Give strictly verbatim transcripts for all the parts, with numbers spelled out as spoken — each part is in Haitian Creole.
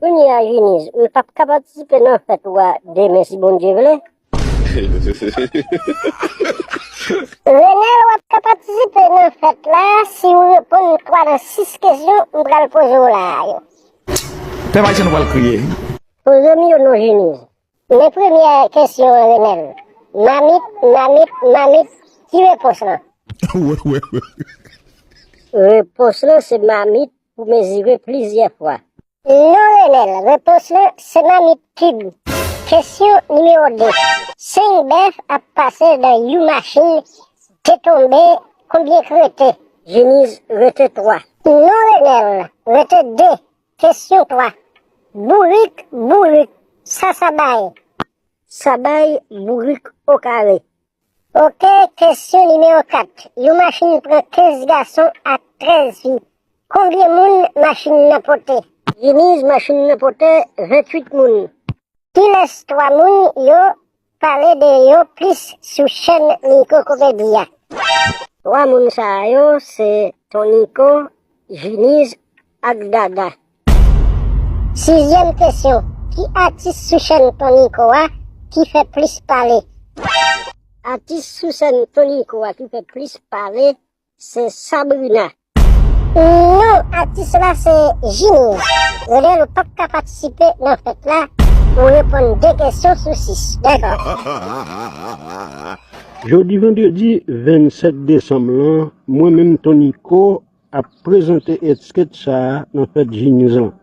Kounye a, Jiniz, m p ap ka patisipe nan fèt ou a demen, si Bondye vle. Renèl, w ap ka patisipe nan fèt la si w reponn twa nan sis kesyon m pral poze w la a yo. Pèp ayisyen, nou pral kriye. Poze m yo non, Jiniz. Men premyè kesyon an, Renèl. Mamit, mamit, mamit, ki repons lan? Repons lan se mamit pou mezire plizyè fwa. Non, Renèl, repons lan se mamit kib. Kesyon nimewo de. Senk bèf ap pase nan yon machin, de tonbe, konbyen k rete? Jiniz, rete twa. Non, Renèl, rete de. Kesyon twa. Bourik, bourik, sa sa bay? Sa bay bourik okare. Oke, kesyon nimewo kat. Yon machin pran kenz gason ak trèz fi. Konbyen moun machin nan pote? Jiniz, machin nan pote venntuit moun. Kilès twa moun yo pale de yo plis sou chèn Nico Comedy a? Twa moun sa a yo se Ton Nico, Jiniz ak Dada. Sizyèm kesyon. Ki atis sou chèn Ton Nico a ki fè plis pale? Atis sou chèn Ton Nico a ki fè plis pale se Sabrina. Non, atis la se Jiniz. Renèl, ou p ap ka patisipe nan fèt la pou w reponn de kesyon sou sis. Dakò. Jodi vandredi vennsèt desanm lan, mwen menm Ton Nico ap prezante eskèt sa a nan fèt Jiniz lan.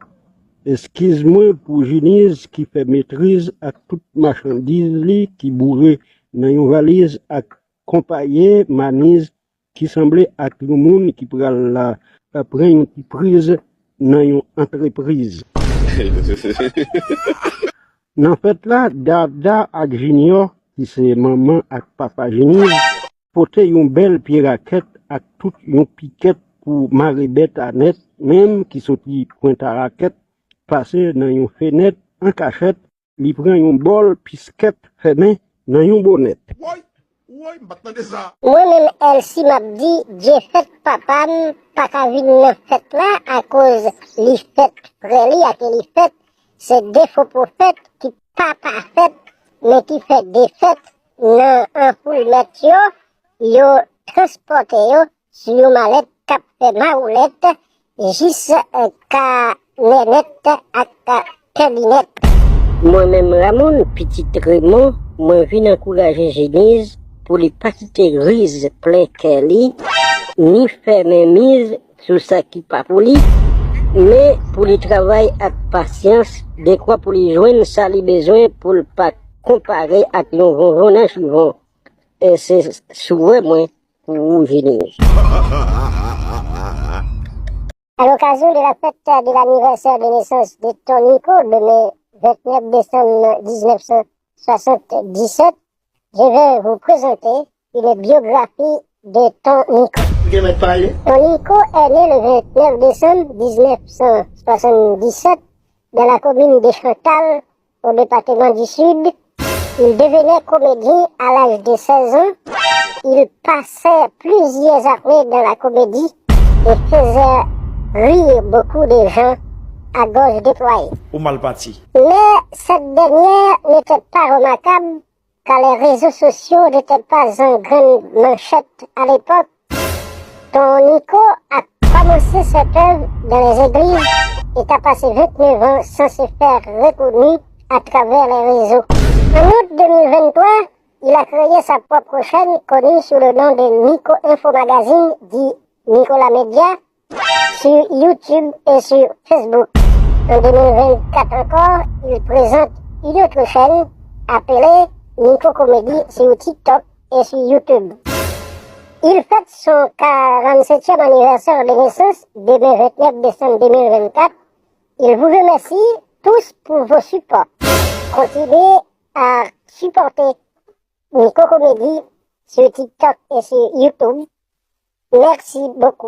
Eskiz mwen pou Jiniz ki fè metriz ak tout machandiz li ki boure nan yon valiz ak konpaye maniz ki sanble ak yon moun ki pral la pran yon ti priz nan yon antrepriz. Nan fèt la, Dada ak Junior, ki se manman ak papa Jiniz, pote yon bèl pye rakèt ak tout yon pikèt pou mare bèt a nèt, menm ki soti pwent a rakèt, pase nan yon fenèt an kachèt, li pran yon bòl piskèt fèmen nan yon bonèt. Woy, woy, m pa t tande sa. Mwen menm, Elsie, m ap di, Dye fèt papa m pa ka vin nan fèt la akoz li fèt frè li ak li fèt se de fo pwofèt ki pa pafèt, men ki fè defèt nan anfoulmèt yo, yo transpòte yo sou yon malèt k ap fè mawoulèt jis, eh, ka nènèt ak ka kèlinèt. Mwen menm Ramon, pitit Remon, mwen vin ankouraje Jeniz pou li pa kite riz plen kè li, ni fè menmiz sou sa ki pa pou li, men pou li travay ak pasyans, dekwa pou li jwenn sa li bezwen pou l pa konpare ak yon vonjon nan chivon. E se swè mwen pou ou, Jeniz. À l'occasion de la fête de l'anniversaire de naissance de Ton Nico, demain vingt-neuf décembre dix-neuf cent soixante-dix-sept, je vais vous présenter une biographie de Ton Nico. Ton Nico est né le vingt-neuf décembre dix-neuf cent soixante-dix-sept dans la commune de Chantal, au département du Sud. Il devenait comédien à l'âge de seize ans. Il passait plusieurs années dans la comédie et faisait rire beaucoup de gens à gorge déployée. Ou mal pati. Mais cette dernière n'était pas remarquable car les réseaux sociaux n'étaient pas en grande manchette à l'époque. Ton Nico a commencé cette œuvre dans les églises et a passé vingt-neuf ans sans se faire reconnu à travers les réseaux. En août deux mille vingt-trois, il a créé sa propre chaîne connue sous le nom de Nico Info Magazine, dit Nicolas Media, sur YouTube et sur Facebook. En deux mille vingt-quatre encore, il présente une autre chaîne appelée Nico Comedy sur TikTok et sur YouTube. Il fête son quarante-septième anniversaire de naissance demain vingt-neuf décembre deux mille vingt-quatre. Il vous remercie tous pour vos supports. Continuez à supporter Nico Comedy sur TikTok et sur YouTube. Merci beaucoup.